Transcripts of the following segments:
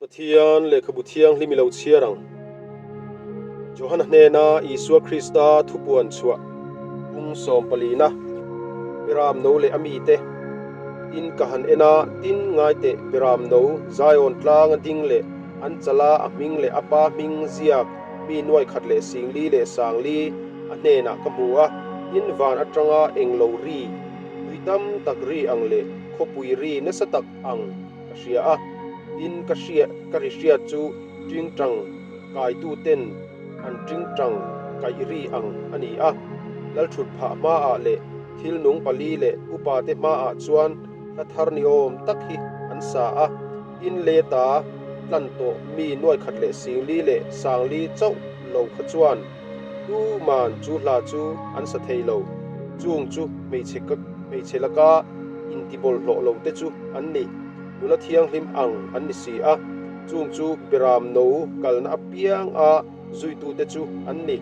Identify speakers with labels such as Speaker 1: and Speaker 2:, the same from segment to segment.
Speaker 1: Pathian lehkhabu thianghlim i lo chhiar ang. Johana hnena Isua Krista thupuan chhuah pung sawm palina, Beram no leh a mite, tin ka han en a, tin ngai teh Beram no Zion tlang a ding leh an chala a hming leh a pa hming ziak mi nuai khat leh singli leh sangli a hnenah ka hmu a, tin van atanga englo ri, tui tam tak ri ang leh khawpui ri nasa tak ang. Ka hria a, tin ka hria ka ri hriat chu tingtang kaitu ten an tingtang kaih ri ang a ni a. Lalthut phah hmaah leh thil nung pali leh upa te hmaah chuan hla thar ni awm tak hi an sa a, tin leta tlan tawh mi nuaikhat leh singli leh sangli chauh lo kha chuan tuman chu hla chu an sa thei lo, chung chu hmeichhe ka hmeichhe laka intibawlhhlawh lo te chu an ni, nula thianghlim ang an ni si a, chung chu Beram no kalna apiang a zuitute chu an ni,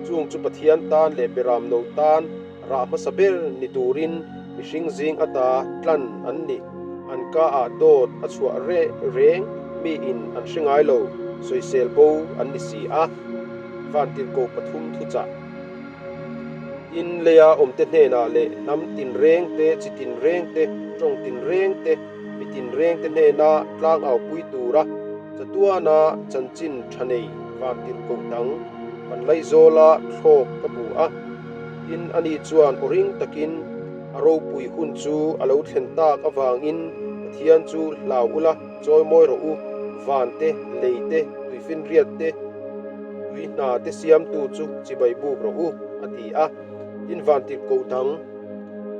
Speaker 1: chung chu Pathian tan leh Beram no tan rah hmasa ber ni turin mihring zing ata tlan an ni, an ka ah dawt a chhuah reh reng miin an hre ngai lo, sawisel bo an ni si a, Vantirhkoh pathum thuchah. Tin, leia awmte hnenah leh hnam tinreng te, chi tinreng te, tawng tinreng te, mi tinreng te hnena tlang aupui tura chatuana chanchin tha nei vantirhkoh dang kan laihzawla thlawk ka hmu a. Tin, ani chuan aw ring takin a ropui hun chu a lo thlen tak avangin Pathian chu hlau ula chawimawi rawh u, van te, lei te, tuifinriat te, Tui hna te siamtu chu chibai buk rawh u, a ti a. Tin vantirhkoh dang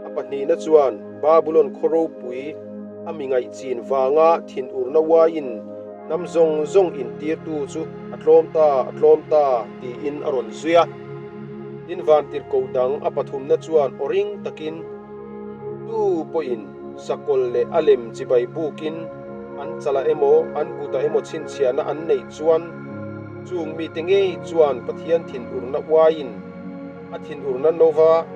Speaker 1: a pahnihna chuan Babulon khaw ropui a mi ngaihchin vanga thinurna uaiin hnam zawng zawng intirtu chu a tlawm ta, a tlawm ta, tiin a rawn zui a. Tin vantirhkoh dang a pathumna chuan aw ring takin, Tu pawhin sakawlh leh a lem chibai bukin an chalah emaw, an kutah emaw chhinchhiahna an neih chuan chung mite ngei chuan Pathian thinurna uaiin a thinurna nova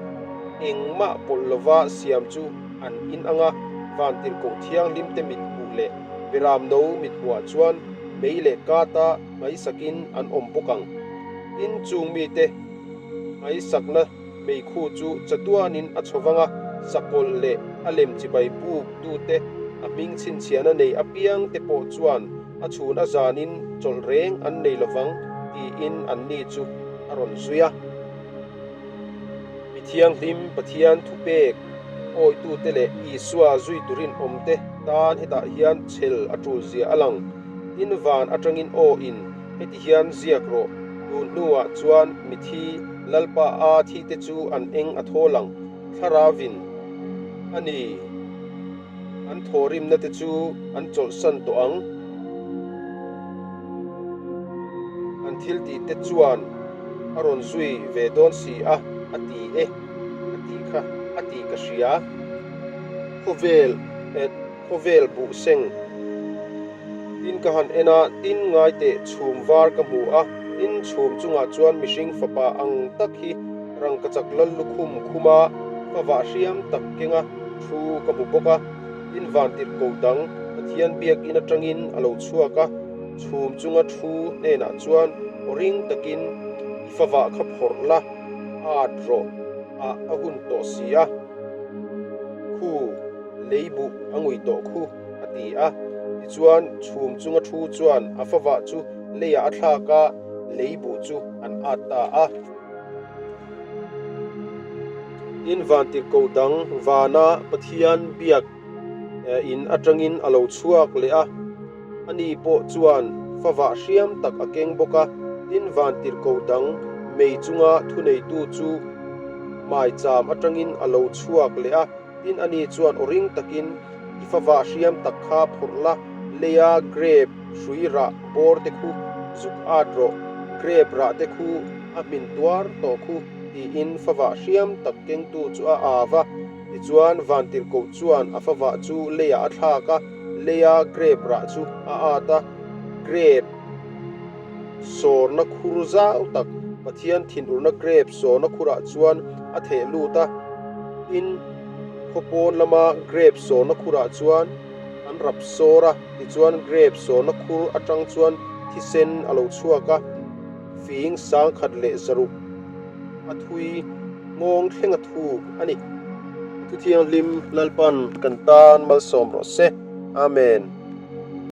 Speaker 1: engmah pawlh lova siam chu an in ang a, vantirhkoh thianghlimte mit hmuh leh beram no mit hmuhah chuan mei leh kata hmaisakin an awm bawk ang. Tin, chung mite hmaisakna Meikhu chu chatuanin a chho vang a, sakawlh leh a lem chibai buk tute a hming chhinchhiahna nei apiang te pawh chuan a chhun a zanin chawlh reng an nei lovang tiin anni chu a rawn zui a. Mi thianghlim Pathian thupek awihtute leh Isua zui turin awmte tan hetah hian chhel a tul zia a lang. Tin van atangin aw in Heti hian ziak rawh, tun hnuah chuan mithi Lalpa a thite chu an eng a thawl ang, Thlaravin a ni, an thawhrimna te chu an chawlhsan tawh ang. An thiltih te chuan a rawn zui ve dawn si a, a ti e, a tih kha a tih ka hria. Khawvel et. Khawvel buh seng tin ka han en a, tin ngai teh chhum var ka hmu a, tin chhum chungah chuan mihring fapa ang tak hi rangkachak lal lukhum khum a, fa vah hriam tak kenga thu ka hmu bawk a, tin vantirh ko dang Pathian biakin atangin a lo chhuak a, chhum chunga thu hnenah chuan aw ring takin i fa vah kha phawrh la, at rawh ah a hun tawh si a, khu. Lei buh a ngui tawh khu, a ti a. Tichuan, chhum chunga thu chuan a favah chu leiah a thlak a, lei buh chu an at ta a. Tin, vantirhkoh dang vana Pathian biak in atangin a lo chhuak leh a, ani pawh chuan favah hriam tak a keng bawk a. Tin, vantirhkoh dang mei chunga thuneitu chu maicham atangin a lo chhuak leh a, Tin, ani chuan aw ring takin, I favah hriam tak kha phawrh la, leia grape hrui rah bawr te khu zuk at rawh, grape rah te khu a hmin tuar tawh khu, tiin favah hriam tak kengtu chu a av a. Tichuan, vantirhkoh chuan a favah chu leiah a thlak a, leia grape rah chu a at a, grape sawrna khur zau tak, Pathian thinurna grape sawrna khurah chuan a theh lut a. Tin, khaw pawn lama grape sawrna khurah chuan an rap sawr a, tichuan grep sawrna khur atang chuan thisen a lo chhuak a, fing 1600 a thui nghawng thleng a thuk a ni. Thu Thianghlim Lalpan kan tan malsawm rawh se. Amen.